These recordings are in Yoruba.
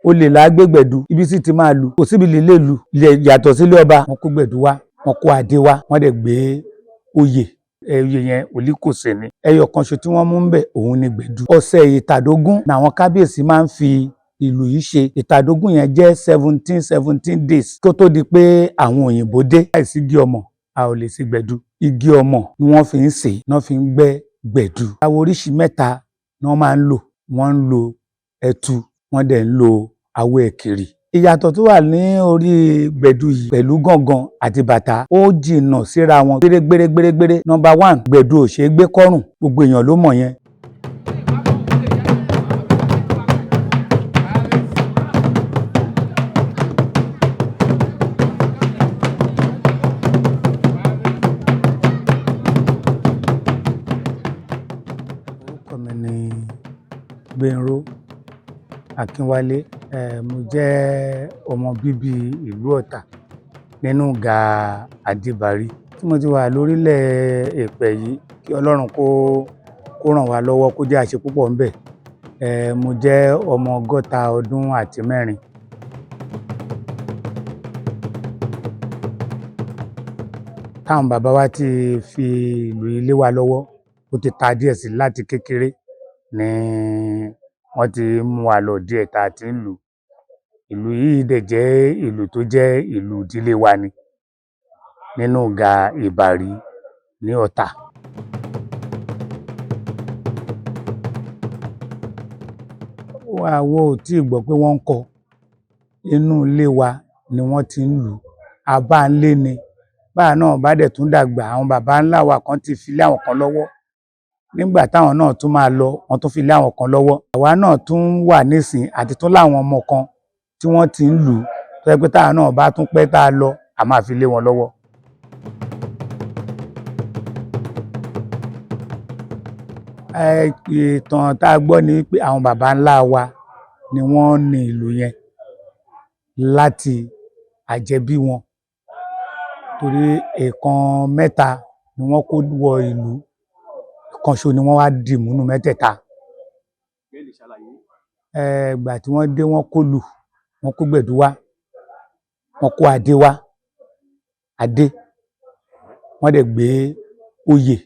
Olè là á gbé gbẹ̀du, ibi sì ti máa lu, kò síbi lè lè lu yàtọ̀ sílé ọba. Wọ́n kó gbẹ̀du wá, wọ́n kó adé wá, wọ́n dẹ̀ gbé oyè. Oyè yẹn, Olíkòsè ni. Ẹyọ kan ṣo tí wọ́n mú ń bẹ̀, òun ni gbẹ̀du. Ọ̀sẹ̀ ìtàdógún làwọn kábíyèsí máa ń fi ìlú yìí ṣe. Ìtàdógún yẹn jẹ́ 17 17 days kó tó di pé àwọn òyìnbó dé. Láìsí igi ọmọ, a ò lè ṣe gbẹ̀du. Igi ọmọ ni wọ́n fi ń sè, náà fi ń gbẹ́ gbẹ̀du. Awo oríṣi mẹ́ta ni wọ́n máa ń lò. Wọ́n ń lo ẹtu, wọ́n dẹ̀ ń lo awó ẹ̀kìrì. Ìyàtọ̀ tó wà ní orí gbẹ̀du yìí pẹ̀lú gángan àti bàtà, ó jìnnà síra wọn gbérégbérégbéré. Number one, gbẹ̀du ò ṣeé gbé kọ́rùn, gbogbo èèyàn ló mọ̀ yẹn. Orúkọ mi ni Gbénró Akínwálé. Mo jẹ́ ọmọ bíbí ìlú Ọ̀tà nínú Ìgà Adébárí. Tí mo ti wà lórílẹ̀ èpẹ̀ yìí, kí Ọlọ́run kó ràn wá lọ́wọ́, kó jẹ́ àṣẹ púpọ̀ ńbẹ̀. Mo jẹ́ ọmọ 64 ọdún. Táwọn bàbá wa ti fi ìlú yìí lé wa lọ́wọ́, ó ti ta díẹ̀ sí. Láti kékeré ni wọ́n ti mú wa lọ díẹ̀ tá a ti ń lù ú. Ìlú yìí dẹ̀ jẹ́ ìlú tó jẹ́ ìlú ìdílé wa ni nínú Ìgà Ìbàrí ní Ọ̀tà. Àwa ò tíì gbọ́ pé wọ́n ń kọ́. Inú ilé wa ni wọ́n ti ń lù ú. A bá ń lé ni. Báwa náà bá dẹ̀ tún dàgbà, àwọn baba ńlá wa kan ti fi lé àwọn kan lọ́wọ́. Nígbà táwọn náà tún máa lọ, wọ́n tún fi lé àwọn kan lọ́wọ́. Àwa náà tún wà nísìn àti tún láwọn ọmọ kan tí wọ́n ti ń lù ú, tó jẹ́ pé táwa náà bá tún pẹ́ tá a lọ, a máa fi lé wọn lọ́wọ́. Ìtàn tá a gbọ́ ni pé àwọn baba ńlá wa ni wọ́n ní ìlú yẹn láti àjẹbí wọn, torí nǹkan mẹ́ta ni wọ́n kó wọ ìlú, kan ṣo ni wọ́n wá dì mú nínú mẹ́tẹ̀ẹ̀ta. Ìgbà tí wọ́n dé, wọ́n kó lù, wọ́n kó gbẹ̀du wá, wọ́n kó adé wá, adé, wọ́n dẹ̀ gbé oyè.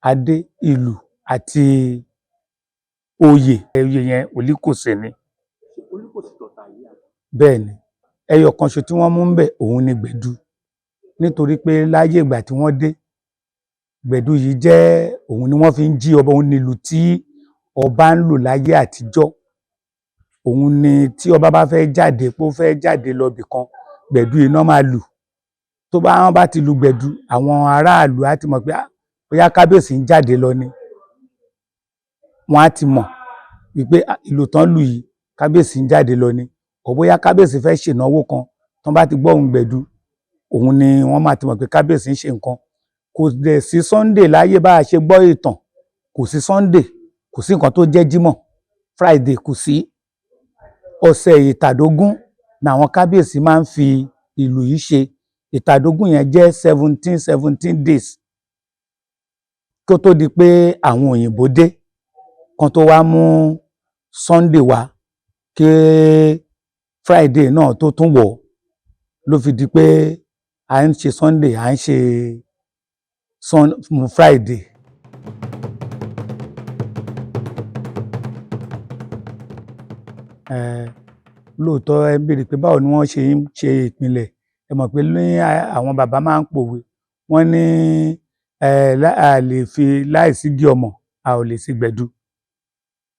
Adé, ìlù àti oyè. Oyè yẹn, Olíkòsè ni. Bẹ́ẹ̀ ni. Ẹyọ kan ṣo tí wọ́n mú ńbẹ̀, òun ni gbẹ̀du, nítorí pé láyé ìgbà tí wọ́n dé, gbẹ̀du yìí jẹ́ òun ni wọ́n fi ń jí ọba. Òun ni ìlù tí ọba ń lò láyé àtijọ́. Òun ni tí ọba bá fẹ́ jáde, pé ó fẹ́ jáde lọ ibì kan, gbẹ̀du yìí ná máa lù. Tó bá wọ́n bá ti lu gbẹ̀du, àwọn aráàlú á ti mọ̀ pé bóyá kábíyèsí ń jáde lọ ni. Wọ́n á ti mọ̀ wípé ìlù tán lù yìí, kábíyèsí ń jáde lọ ni, ọ̀ bóyá kábíyèsí fẹ́ ṣènáwó kan. Tán bá ti gbọ́ ohùn gbẹ̀du, òun ni wọ́n máa ti mọ̀ pé kábíyèsí ń ṣe nǹkan. Kò dẹ̀ sí Sunday láyé bá a ṣe gbọ́ ìtàn. Kò sí Sunday, kò sí nǹkan tó jẹ́ Jímọ̀, Friday, kò sí. Ọ̀sẹ̀ ìtàdógún làwọn kábíyèsí máa ń fi ìlú yìí ṣe. Ìtàdógún yẹn jẹ́ 17 17 days kó tó di pé àwọn òyìnbó dé, kan tó wá mú Sunday wá, kí Friday náà tó tún wọ̀, ló fi di pé à ń ṣe Sunday, à ń ṣe Friday. Lóòótọ́, ẹ béèrè pé báwo ni wọ́n ṣe ń ṣe ìpìlẹ̀. Ẹ mọ̀ pé ní àwọn bàbá máa ń pòwe, wọ́n ní a lè fi láìsí igi ọmọ, a ò lè ṣe gbẹ̀du.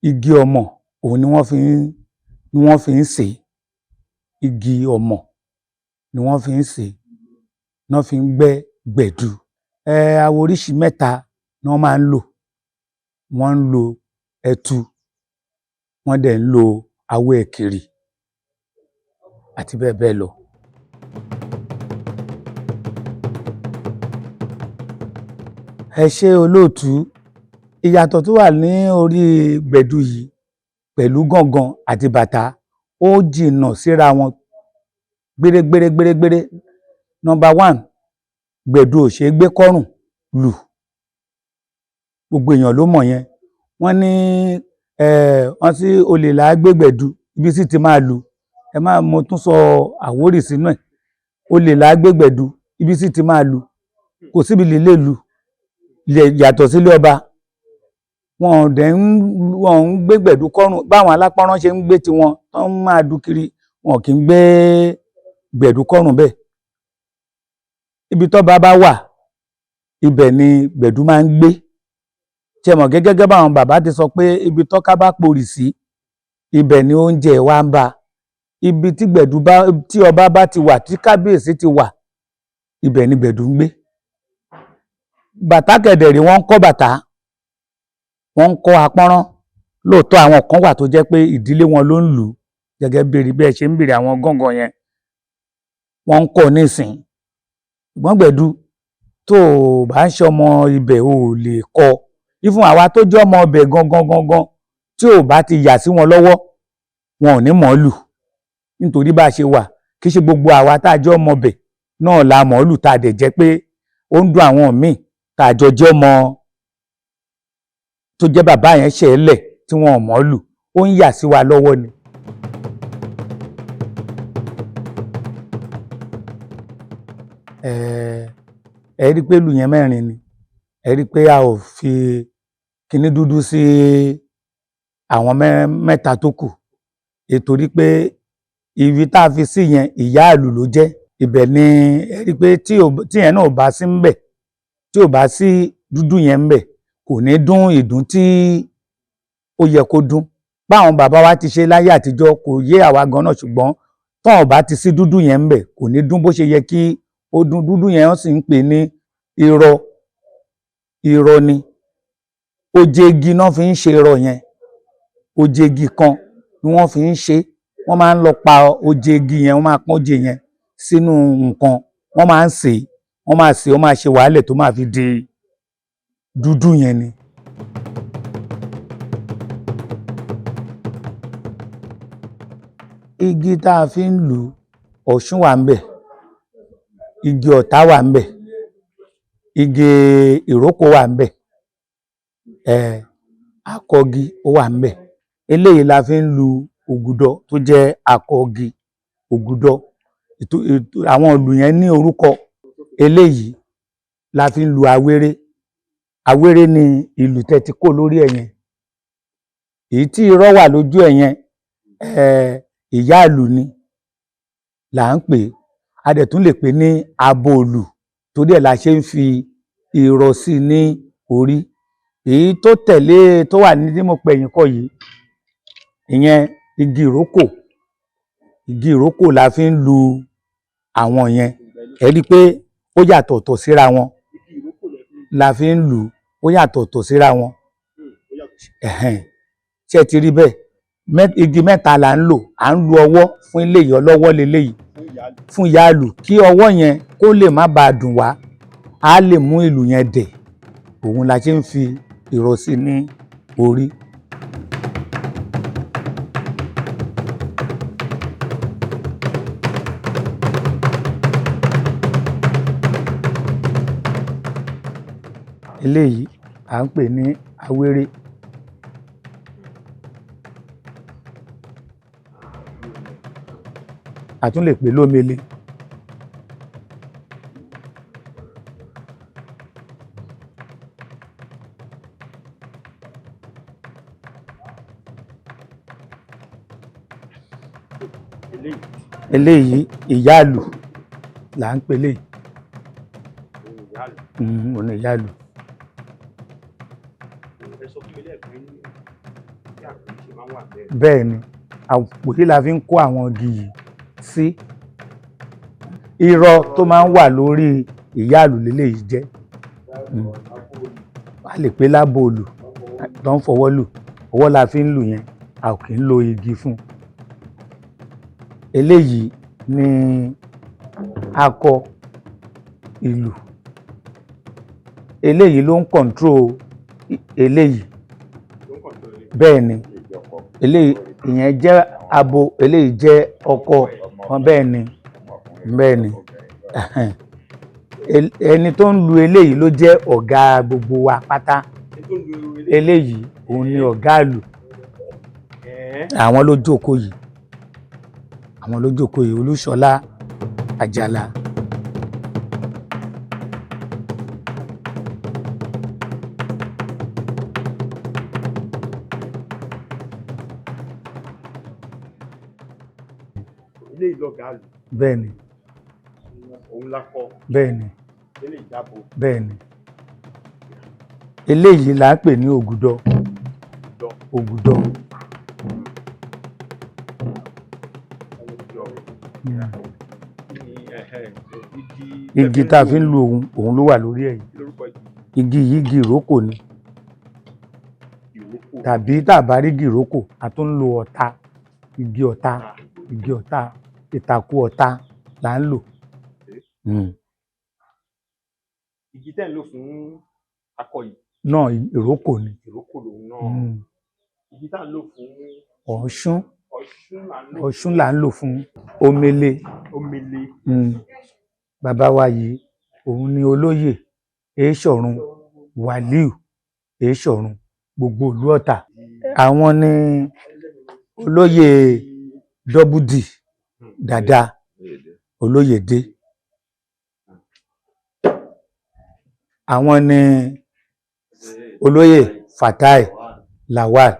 Igi ọmọ, òun ni wọ́n fi ń sè é. Igi ọmọ ni wọ́n fi ń sè é, ná fi ń gbẹ́ gbẹ̀du. Awo oríṣi mẹ́ta ni wọ́n máa ń lò. Wọ́n ń lo ẹtu, wọ́n dẹ̀ ń lo awó ẹ̀kìrì àti bẹ́ẹ̀ bẹ́ẹ̀ lọ. Ẹ ṣé olóòtú. Ìyàtọ̀ tó wà ní orí gbẹ̀du yìí pẹ̀lú gángan àti bàtà, ó jìnnà síra wọn gbérégbérégbéré. Number one, gbẹ̀du ò ṣeé gbé kọ́rùn lù, gbogbo èèyàn ló mọ̀ yẹn. Wọ́n ní wọ́n sí olè là á gbé gbẹ̀du, ibi Ibi sì ti máa lu, ẹ máa mo tún sọ Àwórì sínú ẹ̀. Olè là á gbé gbẹ̀du, ibi sì ti máa lu, kò síbi lè lè lu yàtọ̀ sílé ọba. Wọn ò dẹ̀ ń, wọn ò ń gbé gbẹ̀du kọ́rùn báwọn alápọ́nrán ṣe ń gbé tiwọn tó ń máa du kiri. Wọn kì í gbé gbẹ̀du kọ́rùn bẹ́ẹ̀. Ibi tọ́ba bá wà, ibẹ̀ ni gbẹ̀du máa ń gbé. Ṣe mọ̀ gẹ́gẹ́ báwọn bàbá ti sọ pé ibi tọ́ká bá porì sí, ibẹ̀ ni oúnjẹ wa ń bá. Ibi tí gbẹ̀du bá, tí ọba bá ti wà, tí kábíyèsí ti wà, ibẹ̀ ni gbẹ̀du ń gbé. Bàtà kẹ̀dẹ̀rì, wọ́n ń kọ́ bàtà, wọ́n ń kọ́ apọ́nrán. Lóòótọ́, àwọn kan wà tó jẹ́ pé ìdílé wọn ló ń lù ú, gẹ́gẹ́ bí ẹ ṣe ń béèrè àwọn gángan yẹn, wọ́n ń kọ́ nísìn. Ṣùgbọ́n gbẹ̀du, tó o bá ń ṣe ọmọ ibẹ̀, o ò lè kọ́. Ifun àwa tó jẹ́ ọmọ ibẹ̀ gangan gangan, tí ò bá ti yà sí wọn lọ́wọ́, wọn ò ní mọ̀ ọ́ lù. Nítorí bá a ṣe wà, kì í ṣe gbogbo àwa tá a jẹ́ ọmọ ibẹ̀ náà la mọ̀ ọ́ lù, tá a dẹ̀ jẹ́ pé ó ń dún àwọn míì tá a jọ jẹ́ ọmọ tó jẹ́ bàbá yẹn ṣe é lẹ̀ tí wọn ò mọ̀ ọ́ lù, ó ń yà sí wa lọ́wọ́ ni. Ẹ rí i pé ìlù yẹn mẹ́rin ni. Ẹ rí i pé a ò fi kinní dúdú sí àwọn mẹ́ta tó kù, ètòrí pé ibi tá a fi sí yẹn, ìyá ìlù ló jẹ́. Ibẹ̀ ni ẹ rí i pé tí yẹn náà ò bá sí ńbẹ̀, tí ò bá sí dúdú yẹn ńbẹ̀, kò ní dún ìdún tí ó yẹ kó dún. Báwọn bàbá wa ti ṣe láyé àtijọ́ kò yé àwa gan náà, ṣùgbọ́n tọ́n ò bá ti sí dúdú yẹn ńbẹ̀, kò ní dún bó ṣe yẹ kí ó dún. Dúdú yẹn, wọ́n sì ń pè ní irọ́. Irọ́ ni, oje igi náà fi ń ṣe irọ́ yẹn. Oje igi kan ni wọ́n fi ń ṣe. Wọ́n máa ń lọ pa oje igi yẹn, wọ́n máa pọ́n oje yẹn sínú nǹkan, wọ́n máa ń sè é, wọ́n máa sè é, wọ́n máa ṣe wàhálẹ̀ tó máa fi di dúdú yẹn ni. Igi tá a fi ń lù ú, ọ̀ṣun wà ńbẹ̀, igi ọ̀tá wà ńbẹ̀, igi ìrókò wà ńbẹ̀, akọgi ó wà ńbẹ̀. Eléyìí la fi ń lu ògùdọ tó jẹ́ akọgi ògùdọ. Àwọn ìlù yẹn ní orúkọ. Eléyìí la fi ń lu awéré. Awéré ni ìlù tẹ́ ti kó lórí ẹ̀ yẹn. Èyí tí irọ́ wà lójú ẹ̀ yẹn, ìyá ìlù ni là ń pè é. A dẹ̀ tún lè pè ní abo ìlù, torí ẹ̀ la ṣe ń fi irọ́ sí ní orí. Èyí tó tẹ̀lé tó wà ní tí mo pẹ̀yìn kọ yìí, ìyẹn igi ìrókò. Igi ìrókò la fi ń lu àwọn yẹn. Ẹ rí i pé ó yàtọ̀tọ̀ síra wọn la fi ń lù ú, ó yàtọ̀tọ̀ síra wọn. Ẹ̀hẹ́n. Ṣé ẹ ti rí bẹ́ẹ̀? Igi mẹ́ta là ń lò. À ń lu ọwọ́ fún eléyìí, ọlọ́wọ́ leléyìí fún ìyá ìlù, kí ọwọ́ yẹn kó lè má bàa dùn wá, á lè mú ìlù yẹn dẹ̀. Òun la ṣe ń fi ìrọ̀ sí ní orí. Eléyìí à ń pè ní awéré. A tún lè pè lómele. Eléyìí ìyáàlù là ń pè eléyìí. Òun ni ìyáàlù. Ẹ sọ fún mi lẹ́ẹ̀kan ní bí àpò ṣe máa ń wà bẹ́ẹ̀. Bẹ́ẹ̀ ni, àpò tí la fi ń kó àwọn igi yìí sí. Irọ́ tó máa ń wà lórí ìyáàlù leléyìí jẹ́. A lè pè lábòlù tó ń fọwọ́ lù. Ọwọ́ la fi ń lù yẹn, a ò kì í lo igi fún un. Eléyìí ni akọ ìlù. Eléyìí ló ń control eléyìí. Bẹ́ẹ̀ ni, eléyìí, ìyẹn jẹ́ abo, eléyìí jẹ́ ọkọ wọn. Bẹ́ẹ̀ ni, bẹ́ẹ̀ ni. Ẹni tó ń lu eléyìí ló jẹ́ ọ̀gá gbogbo wa pátá. Eléyìí òun ni ọ̀gá ìlù. Àwọn ló jókòó yìí. Àwọn ló jókòó yìí, Olúṣọlá Àjàlá. Ilé ìlọgàá lù. Bẹ́ẹ̀ ni. Òun lakọ. Bẹ́ẹ̀ ni. Ilé ìjábọ̀. Bẹ́ẹ̀ ni, eléyìí là ń pè ní ògùdọ. Ògùdọ. Ògùdọ. Kí ni igi? Igi tá a fi ń lu òun, òun ló wà lórí ẹ̀ yìí. Lórúkọ igi? Igi yìí, igi ìrókò ni. Ìrókò. Tàbí tá a bá rí igi ìrókò, a tún ń lo ọ̀tá, igi ọ̀tá, igi ọ̀tá, ìtàkùn ọ̀tá là ń lò. Igi tẹ́ ń lò fún akọ yìí? Náà ìrókò ni. Ìrókò lòun náà. Igi tá ń lò fún Ọ̀ṣun. Ọ̀ṣun là ń lò. Ọ̀ṣun là ń lò fún omele. Omele. Bàbá wa yìí, òun ni olóyè Èéṣọ̀run Wàlíù Èéṣọ̀run, gbogbo ìlú Ọ̀tà. Àwọn ni olóyè dọ́bùdì dàda olóyèdé. Àwọn ni olóyè Fatai Lawal.